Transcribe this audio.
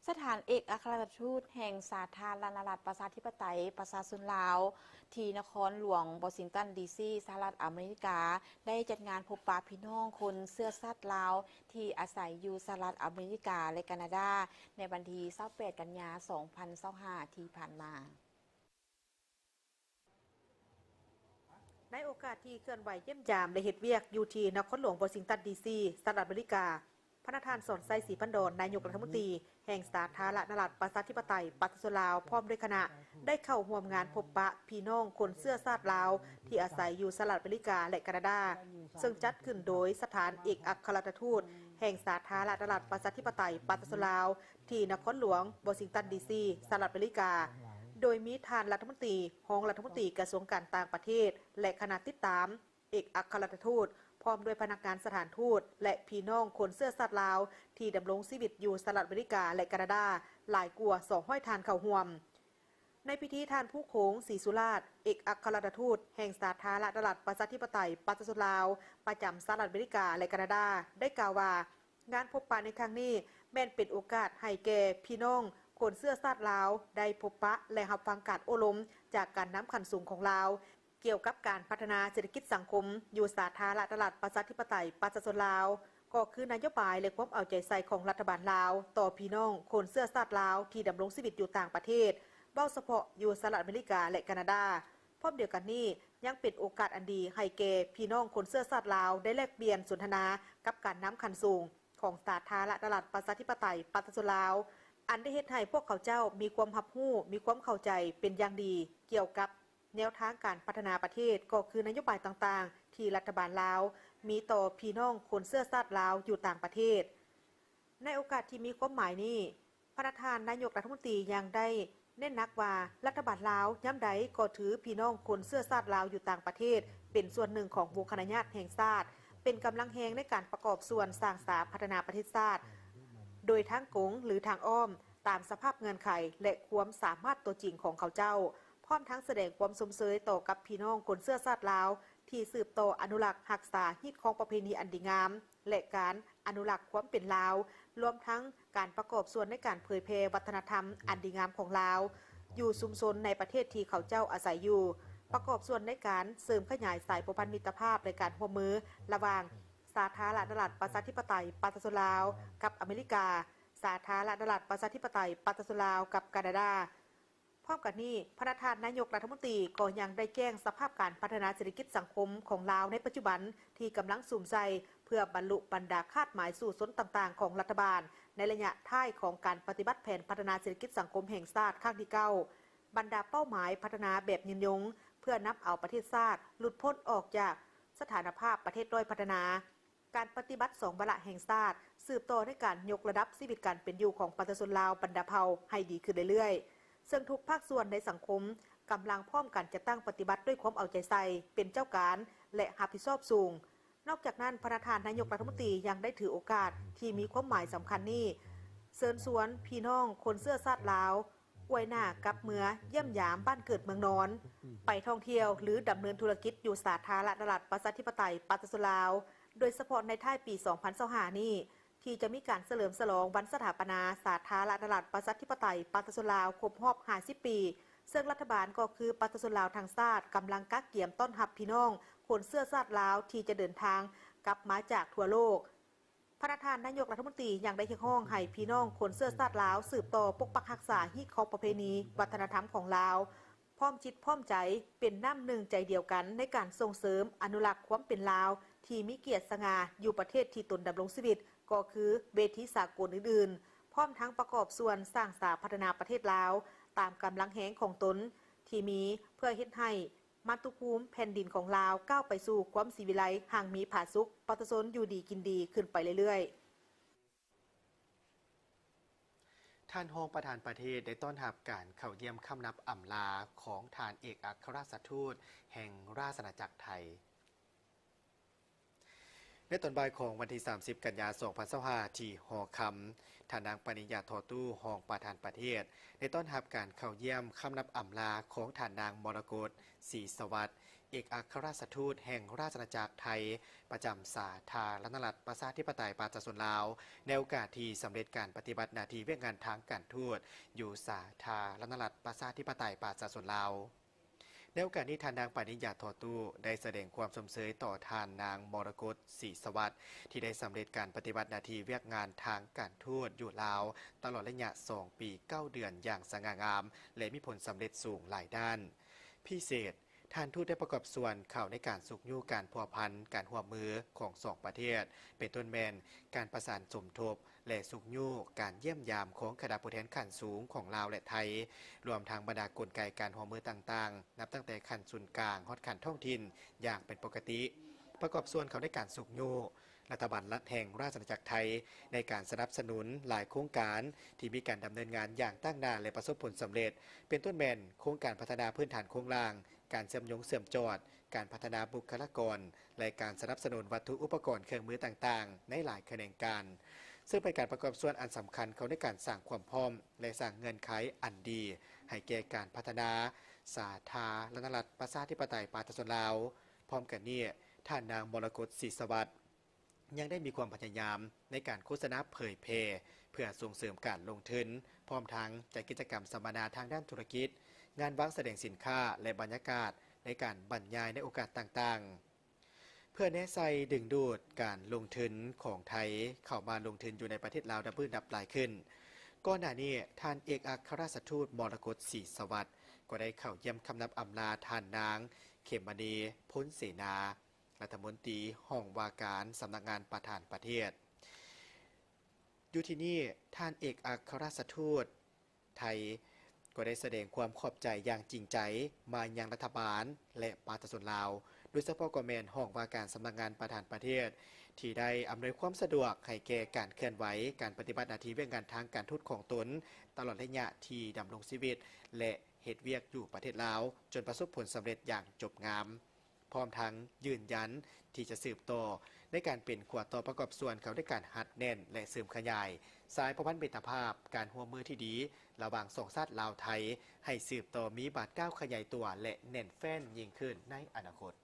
ສະຖານເອກອັກຄະລັດຖະທູດແຫ່ງສາທາລະນະລັດປະຊາທິປະໄຕປະຊາຊົນລາວ ທີ່ນະຄອນຫຼວງວໍຊິງຕັນ ດີຊີ ສະຫະລັດອາເມລິກາ ໄດ້ຈັດງານພົບປະພີ່ນ້ອງຄົນເຊື້ອຊາດລາວ ທີ່ອາໄສຢູ່ສະຫະລັດອາເມລິກາ ແລະ ການາດາ ໃນວັນທີຊາວແປດ ກັນຍາ ສອງພັນຊາວຫ້າ ທີ່ຜ່ານມາ. ໃນໂອກາດທີ່ເຄື່ອນໄຫວຢ້ຽມຢາມ ແລະ ເຮັດວຽກຢູ່ທີ່ນະຄອນຫຼວງວໍຊິງຕັນ ດີຊີ ສະຫະລັດອາເມລິກາ, ພະນະທ່ານ ສອນໄຊ ສີພັນດອນ ນາຍົກລັດຖະມົນຕີແຫ່ງສາທາລະນະລັດປະຊາທິປະໄຕປະຊາຊົນລາວ ພ້ອມດ້ວຍຄະນະ ໄດ້ເຂົ້າຮ່ວມງານພົບປະພີ່ນ້ອງຄົນເຊື້ອຊາດລາວ ທີ່ອາໄສຢູ່ສະຫະລັດອາເມລິກາ ແລະ ການາດາ, ເຊິ່ງຈັດຂຶ້ນໂດຍສະຖານເອກອັກຄະລັດຖະທູດແຫ່ງສາທາລະນະລັດປະຊາທິປະໄຕປະຊາຊົນລາວ ທີ່ນະຄອນຫຼວງວໍຊິງຕັນ ດີຊີ ສະຫະລັດອາເມລິກາ, ໂດຍມີທ່ານລັດຖະມົນຕີ, ຮອງລັດຖະມົນຕີກະຊວງການຕ່າງປະເທດ ແລະ ຄະນະຕິດຕາມເອກອັກຄະລັດຖະທູດ, ພ້ອມດ້ວຍພະນັກງານສະຖານທູດ ແລະ ພີ່ນ້ອງຄົນເຊື້ອຊາດລາວ ທີ່ດຳລົງຊີວິດຢູ່ສະຫະລັດອາເມລິກາ ແລະ ການາດາ ຫຼາຍກວ່າສອງຮ້ອຍທ່ານເຂົ້າຮ່ວມ. ໃນພິທີ, ທ່ານ ພູໂຂງ ສີສຸລາດ ເອກອັກຄະລັດຖະທູດແຫ່ງສາທາລະນະລັດປະຊາທິປະໄຕປະຊາຊົນລາວ ປະຈຳສະຫະລັດອາເມລິກາ ແລະ ການາດາ ໄດ້ກ່າວວ່າ, ງານພົບປະໃນຄັ້ງນີ້ ແມ່ນເປັນໂອກາດໃຫ້ແກ່ພີ່ນ້ອງຄົນເຊື້ອຊາດລາວ ໄດ້ພົບປະ ແລະ ຮັບຟັງການໂອ້ລົມຈາກການນຳຂັ້ນສູງຂອງລາວ ກ່ຽວກັບການພັດທະນາເສດຖະກິດສັງຄົມຢູ່ສາທາລະນະລັດປະຊາທິປະໄຕປະຊາຊົນລາວ, ກໍຄືນະໂຍບາຍ ແລະ ຄວາມເອົາໃຈໃສ່ຂອງລັດຖະບານລາວຕໍ່ພີ່ນ້ອງຄົນເຊື້ອຊາດລາວທີ່ດຳລົງຊີວິດຢູ່ຕ່າງປະເທດ, ເວົ້າສະເພາະຢູ່ສະຫະລັດອາເມລິກາ ແລະ ການາດາ. ພ້ອມດຽວກັນນີ້, ຍັງເປັນໂອກາດອັນດີໃຫ້ແກ່ພີ່ນ້ອງຄົນເຊື້ອຊາດລາວໄດ້ແລກປ່ຽນສົນທະນາກັບການນຳຂັ້ນສູງຂອງສາທາລະນະລັດປະຊາທິປະໄຕປະຊາຊົນລາວ, ອັນໄດ້ເຮັດໃຫ້ພວກເຂົາເຈົ້າມີຄວາມຮັບຮູ້, ມີຄວາມເຂົ້າໃຈເປັນຢ່າງດີກ່ຽວກັບແນວທາງການພັດທະນາປະເທດ, ກໍຄືນະໂຍບາຍຕ່າງໆທີ່ລັດຖະບານລາວມີຕໍ່ພີ່ນ້ອງຄົນເຊື້ອຊາດລາວຢູ່ຕ່າງປະເທດ. ໃນໂອກາດທີ່ມີຄວາມໝາຍນີ້, ພະນະທ່ານນາຍົກລັດຖະມົນຕີຍັງໄດ້ເນັ້ນໜັກວ່າ, ລັດຖະບານລາວຍາມໃດກໍຖືພີ່ນ້ອງຄົນເຊື້ອຊາດລາວຢູ່ຕ່າງປະເທດເປັນສ່ວນໜຶ່ງຂອງວົງຄະນະຍາດແຫ່ງຊາດ, ເປັນກຳລັງແຮງໃນການປະກອບສ່ວນສ້າງສາພັດທະນາປະເທດຊາດ ໂດຍທາງກົງ ຫຼື ທາງອ້ອມ, ຕາມສະພາບເງື່ອນໄຂ ແລະ ຄວາມສາມາດຕົວຈິງຂອງເຂົາເຈົ້າ, ພ້ອມທັງສະແດງຄວາມຊົມເຊີຍຕໍ່ກັບພີ່ນ້ອງຄົນເຊື້ອຊາດລາວ ທີ່ສືບຕໍ່ອະນຸລັກຮັກສາຮີດຄອງປະເພນີອັນດີງາມ ແລະ ການອະນຸລັກຄວາມເປັນລາວ, ລວມທັງການປະກອບສ່ວນໃນການເຜີຍແຜ່ວັດທະນະທຳອັນດີງາມຂອງລາວ ຢູ່ຊຸມຊົນໃນປະເທດທີ່ເຂົາເຈົ້າອາໄສຢູ່, ປະກອບສ່ວນໃນການເສີມຂະຫຍາຍສາຍພົວພັນມິດຕະພາບ ແລະ ການຮ່ວມມືລະຫວ່າງສາທາລະນະລັດປະຊາທິປະໄຕປະຊາຊົນລາວກັບອາເມລິກາ, ສາທາລະນະລັດປະຊາທິປະໄຕປະຊາຊົນລາວກັບການາດາ. ພ້ອມກັນນີ້, ພະນະທ່ານນາຍົກລັດຖະມົນຕີກໍຍັງໄດ້ແຈ້ງສະພາບການພັດທະນາເສດຖະກິດສັງຄົມຂອງລາວໃນປັດຈຸບັນ ທີ່ກຳລັງສຸມໃສ່ເພື່ອບັນລຸບັນດາຄາດໝາຍສູ້ຊົນຕ່າງໆຂອງລັດຖະບານ ໃນໄລຍະທ້າຍຂອງການປະຕິບັດແຜນພັດທະນາເສດຖະກິດສັງຄົມແຫ່ງຊາດຄັ້ງທີເກົ້າ, ບັນດາເປົ້າໝາຍພັດທະນາແບບຍືນຍົງ ເພື່ອນຳເອົາປະເທດຊາດຫຼຸດພົ້ນອອກຈາກສະຖານະພາບປະເທດດ້ອຍພັດທະນາ. ການປະຕິບັດສອງວາລະແຫ່ງຊາດ ສືບຕໍ່ໃນການຍົກລະດັບຊີວິດການເປັນຢູ່ຂອງປະຊາຊົນລາວບັນດາເຜົ່າໃຫ້ດີຂຶ້ນເລື້ອຍໆ, ເຊິ່ງທຸກພາກສ່ວນໃນສັງຄົມກຳລັງພ້ອມກັນຈັດຕັ້ງປະຕິບັດດ້ວຍຄວາມເອົາໃຈໃສ່, ເປັນເຈົ້າການ ແລະ ຮັບຜິດຊອບສູງ. ນອກຈາກນັ້ນ, ພະນະທ່ານນາຍົກລັດຖະມົນຕີຍັງໄດ້ຖືໂອກາດທີ່ມີຄວາມໝາຍສຳຄັນນີ້ ເຊີນຊວນພີ່ນ້ອງຄົນເຊື້ອຊາດລາວ ອວຍໜ້າກັບເມືອຢ້ຽມຢາມບ້ານເກີດເມືອງນອນ, ໄປທ່ອງທ່ຽວ ຫຼື ດຳເນີນທຸລະກິດຢູ່ສາທາລະນະລັດປະຊາທິປະໄຕປະຊາຊົນລາວ, ໂດຍສະເພາະໃນທ້າຍປີສອງພັນຊາວຫ້ານີ້ ທີ່ຈະມີການສະເຫຼີມສະຫຼອງວັນສະຖາປະນາສາທາລະນະລັດປະຊາທິປະໄຕປະຊາຊົນລາວຄົບຮອບຫ້າສິບປີ, ເຊິ່ງລັດຖະບານກໍຄືປະຊາຊົນລາວທັງຊາດກຳລັງກະກຽມຕ້ອນຮັບພີ່ນ້ອງຄົນເຊື້ອຊາດລາວທີ່ຈະເດີນທາງກັບມາຈາກທົ່ວໂລກ. ພະນະທ່ານນາຍົກລັດຖະມົນຕີຍັງໄດ້ຮຽກຮ້ອງໃຫ້ພີ່ນ້ອງຄົນເຊື້ອຊາດລາວສືບຕໍ່ປົກປັກຮັກສາຮີດຄອງປະເພນີວັດທະນະທຳຂອງລາວ, ພ້ອມຈິດພ້ອມໃຈເປັນນ້ຳໜຶ່ງໃຈດຽວກັນໃນການສົ່ງເສີມອະນຸລັກຄວາມເປັນລາວທີ່ມີກຽດສະຫງ່າຢູ່ປະເທດທີ່ຕົນດຳລົງຊີວິດ ກໍຄືເວທີສາກົນອື່ນໆ, ພ້ອມທັງປະກອບສ່ວນສ້າງສາພັດທະນາປະເທດລາວຕາມກຳລັງແຮງຂອງຕົນທີ່ມີ ເພື່ອເຮັດໃຫ້ ມາຕຸພູມແຜ່ນດິນຂອງລາວກ້າວໄປສູ່ຄວາມສີວິໄລ, ຮັ່ງມີຜາສຸກ, ປະຊາຊົນຢູ່ດີກິນດີຂຶ້ນໄປເລື້ອຍໆ. ທ່ານຮອງປະທານປະເທດໄດ້ຕ້ອນຮັບການເຂົ້າຢ້ຽມຄ້ຳນັບອຳລາຂອງທ່ານເອກອັກຄະລັດຖະທູດແຫ່ງລາຊະອານາຈັກໄທ. ໃນຕອນບ່າຍຂອງວັນທີສາມສິບ ກັນຍາ ສອງພັນຊາວຫ້າ ທີ່ຫໍຄຳ, ທ່ານນາງ ປະລິນຍາ ທໍຕູ້ ຮອງປະທານປະເທດ ໄດ້ຕ້ອນຮັບການເຂົ້າຢ້ຽມຄ້ຳນັບອຳລາຂອງທ່ານນາງ ມໍລະກົດ ສີສະຫວັດ, ເອ ເອກອັກຄະລັດຖະທູດແຫ່ງລາຊະອານາຈັກໄທ ປະຈຳສາທາລະນະລັດ ປະຊາທິປະໄຕ ປະຊາຊົນລາວ ໃນໂອກາດທີ່ສຳເລັດການປະຕິບັດໜ້າທີ່ວຽກງານທາງການທູດ ຢູ່ສາທາລະນະລັດ ປະຊາທິປະໄຕ ປະຊາຊົນລາວ. ໃນໂອກາດນີ້, ທ່ານນາງ ປານິດ ຢາທໍ່ຕູ້ ໄດ້ສະແດງຄວາມຊົມເຊີຍຕໍ່ທ່ານນາງ ມໍລະກົດ ສີສະຫວັດ ທີ່ໄດ້ສຳເລັດການປະຕິບັດໜ້າທີ່ວຽກງານທາງການທູດຢູ່ລາວ ຕະຫຼອດໄລຍະສອງປີເກົ້າເດືອນຢ່າງສະຫງ່າງາມ ແລະ ມີຜົນສຳເລັດສູງຫຼາຍດ້ານ. ພິເສດ, ທ່ານທູດໄດ້ປະກອບສ່ວນເຂົ້າໃນການຊຸກຍູ້ການພົວພັນ, ການຮ່ວມມືຂອງສອງປະເທດ, ເປັນຕົ້ນແມ່ນການປະສານສົມທົບ ແລະ ຊຸກຍູ້ການຢ້ຽມຢາມຂອງຄະນະຜູ້ແທນຂັ້ນສູງຂອງລາວ ແລະ ໄທ, ລວມທັງບັນດາກົນໄກການຮ່ວມມືຕ່າງໆ, ນັບຕັ້ງແຕ່ຂັ້ນສູນກາງຮອດຂັ້ນທ້ອງຖິ່ນຢ່າງເປັນປົກກະຕິ, ປະກອບສ່ວນເຂົ້າໃນການຊຸກຍູ້ລັດຖະບານລັດແຫ່ງລາຊະອານາຈັກໄທ ໃນການສະໜັບສະໜູນຫຼາຍໂຄງການທີ່ມີການດຳເນີນງານຢ່າງຕັ້ງໜ້າ ແລະ ປະສົບຜົນສຳເລັດ, ເປັນຕົ້ນແມ່ນໂຄງການພັດທະນາພື້ນຖານໂຄງລ່າງ, ການເຊື່ອມໂຍງເຊື່ອມຈອດ, ການພັດທະນາບຸກຄະລາກອນ ແລະ ການສະໜັບສະໜູນວັດຖຸອຸປະກອນເຄື່ອງມືຕ່າງໆ ໃນຫຼາຍຂະແໜງການ, ເຊິ່ງເປັນການປະກອບສ່ວນອັນສຳຄັນເຂົ້າໃນການສ້າງຄວາມພ້ອມ ແລະ ສ້າງເງື່ອນໄຂອັນດີໃຫ້ແກ່ການພັດທະນາສາທາລະນະລັດ ປະຊາທິປະໄຕ ປະຊາຊົນລາວ. ພ້ອມກັນນີ້, ທ່ານນາງ ມໍລະກົດ ສີສະຫວັດ ຍັງໄດ້ມີຄວາມພະຍາຍາມໃນການໂຄສະນາເຜີຍແຜ່ ເພື່ອສົ່ງເສີມການລົງທຶນ, ພ້ອມທັງຈັດກິດຈະກຳສຳມະນາທາງດ້ານທຸລະກິດ, ງານວາງສະແດງສິນຄ້າ ແລະ ບັນຍາກາດໃນການບັນຍາຍໃນໂອກາດຕ່າງໆ ເພື່ອແນໃສ່ດຶງດູດການລົງທຶນຂອງໄທເຂົ້າມາລົງທຶນຢູ່ໃນປະເທດລາວດັບບຶ້ນດັບຫຼາຍຂຶ້ນ. ກ່ອນໜ້ານີ້, ທ່ານເອກອັກຄະລັດຖະທູດ ມໍລະກົດ ສີສະຫວັດ ກໍໄດ້ເຂົ້າຢ້ຽມຄຳນັບອຳລາທ່ານນາງ ເຂມມະນີ ພົນເສນາ ລັດຖະມົນຕີຫ້ອງວ່າການສຳນັກງານປະທານປະເທດ. ຢູ່ທີ່ນີ້, ທ່ານເອກອັກຄະລັດຖະທູດໄທ ກໍໄດ້ສະແດງຄວາມຂອບໃຈຢ່າງຈິງໃຈມາຍັງລັດຖະບານ ແລະ ປະຊາຊົນລາວ, ໂດຍສະເພາະກໍແມ່ນຫ້ອງວ່າການສຳນັກງານປະທານປະເທດ ທີ່ໄດ້ອຳນວຍຄວາມສະດວກໃຫ້ແກ່ການເຄື່ອນໄຫວການປະຕິບັດໜ້າທີ່ວຽກງານທາງການທູດຂອງຕົນ ຕະຫຼອດໄລຍະທີ່ດຳລົງຊີວິດ ແລະ ເຮັດວຽກຢູ່ປະເທດລາວ ຈົນປະສົບຜົນສຳເລັດຢ່າງຈົບງາມ. ພ້ອມທັງຢືນຢັນທີ່ຈະສືບຕໍ່ໃນການເປັນຂົວຕໍ່ປະກອບສ່ວນເຂົ້າໃນການຮັດແໜ້ນ ແລະ ເສີມຂະຫຍາຍສາຍພົວພັນມິດຕະພາບ, ການຮ່ວມມືທີ່ດີລະຫວ່າງສອງຊາດລາວ-ໄທ ໃຫ້ສືບຕໍ່ມີບາດກ້າວຂະຫຍາຍຕົວ ແລະ ແໜ້ນແຟ້ນຍິ່ງຂຶ້ນໃນອະນາຄົດ.